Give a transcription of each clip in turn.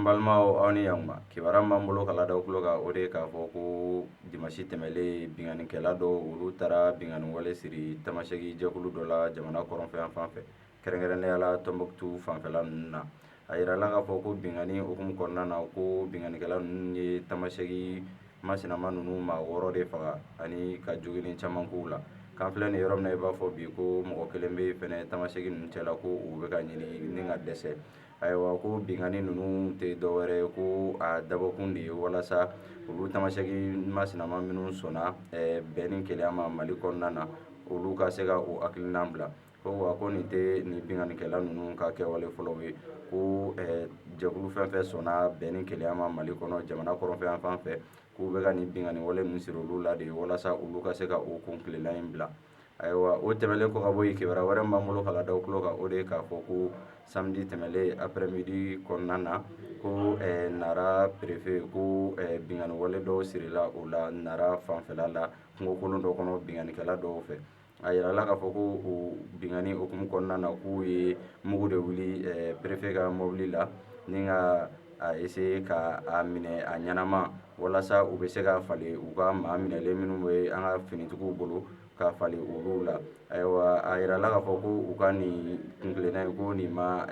N balimaw, aw ni yakuma. Kibaruya min b'an bolo ka lada aw tulo kan, o de ye k'a fɔ ko dimasi tɛmɛlen, binkannikɛla dɔw, olu taara binkanni wale siri tamasɛki jɛkulu dɔ la jamana kɔrɔnfɛ yan fan fɛ, kɛrɛnkɛrɛnnenya la Tɔnbɔkutu fanfɛla ninnu na. A yirala k'a fɔ ko binkanni hukumu kɔnɔna na, ko binkannikɛla ninnu ye tamasɛki masinama ninnu maa 6 de faga ani ka joginni caman k'u la. K'an filɛ nin yɔrɔ min na, i b'a fɔ bi ko mɔgɔ kelen bɛ fɛnɛ tamasɛki ninnu cɛla, ko u bɛ ka ɲini ni ka dɛsɛ. Ayiwa, ko binkanni ninnu tɛ dɔwɛrɛ ye, ko a dabɔkun de ye walasa olu tamasɛki masinama minnu sɔnna bɛn ni kelenya ma Mali kɔnɔna na, olu ka se ka o hakilina bila. Ko wa ko nin tɛ nin binkannikɛla ninnu ka kɛwale fɔlɔ ye, ko jɛkulu fɛn fɛn sɔnna bɛn ni kelenya ma Mali kɔnɔ jamana kɔrɔnfɛ yan fan fɛ, k'u bɛ ka nin binkanni wale ninnu siri olu la de walasa olu ka se ka o kun tilenna in bila. Ayiwa, o tɛmɛlen kɔ ka bɔ yen, kibaruya wɛrɛ min b'an bolo ka lada aw tulo kan, o de ye k'a fɔ ko samedi tɛmɛlen après midi kɔnɔna na, ko Nara préfet, ko binkanni wale dɔw sirila o la Nara fanfɛla la, kungokolon dɔ kɔnɔ, binkannikɛla dɔw fɛ. A yirala k'a fɔ ko o binkanni hukumu kɔnɔna na, k'u ye mugu de wuli préfet ka mobili la ni ka a essayer ka a minɛ a ɲɛnama, walasa u bɛ se ka falen u ka maa minɛlen minnu bɛ an ka finitigiw bolo, ka falen olu la. Ayiwa, a yirala k'a fɔ ko u ka nin kuntilenna in, ko nin ma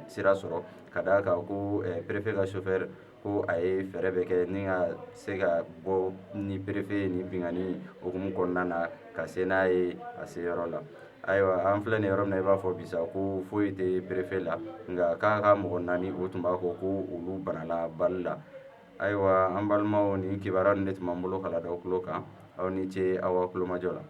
sira sɔrɔ, ka d'a kan ko préfet ka chauffeur, ko a ye fɛɛrɛ bɛɛ kɛ ni ka se ka bɔ ni préfet ye nin binkanni hukumu kɔnɔna na, ka se n'a ye a seyɔrɔ la. Ayiwa, an filɛ nin yɔrɔ min na, i b'a fɔ bisa ko foyi tɛ préfet la, nka k'a ka mɔgɔ 4 o tun b'a kɔ, ko olu banana bali la. Ayiwa, an balimaw, nin kibaruya ninnu de tun b'an bolo ka lada aw tulo kan. Aw ni ce aw ka tulomajɔ la.